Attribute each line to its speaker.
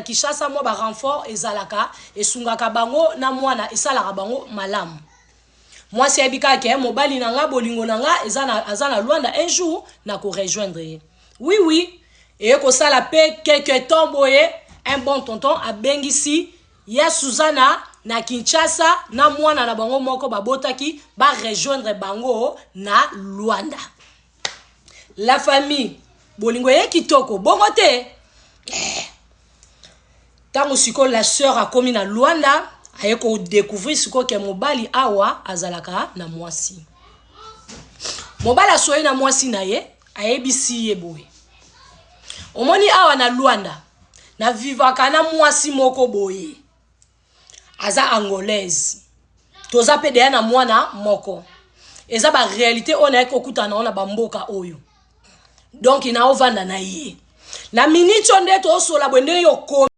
Speaker 1: Kinshasa, mwa barenfort ezalaka, esungaka bango na mwana, esalaka bango malamu. Mwasi ayebi kaka ke mobali na nga, bolingo na nga eza na, aza na Luanda, un jour na korejoindre ye. Oui, eye kosala mpe quelque temps boye, un bon tonton abengisi ya Suzana na Kinshasa na mwana na bango moko babotaki, barejoindre bango na Luanda. La famille, bolingo eye kitoko bongo te. Ntango sikoyo la sœur akomi na Luanda, aye kodécouvrir sikoyo ke mobali awa azalaka na mwasi. Mobali asoyi na mwasi na ye, ayebisi ye boye: "Omoni, awa na Luanda navivaka na mwasi moko boye, aza Angolaise, toza mpe deya na mwana moko. Eza baréalité oyo nayaki kokutana nango na bamboka oyo. Donc naovanda na ye na miniti oyo nde tosola boye, ndenge okomi."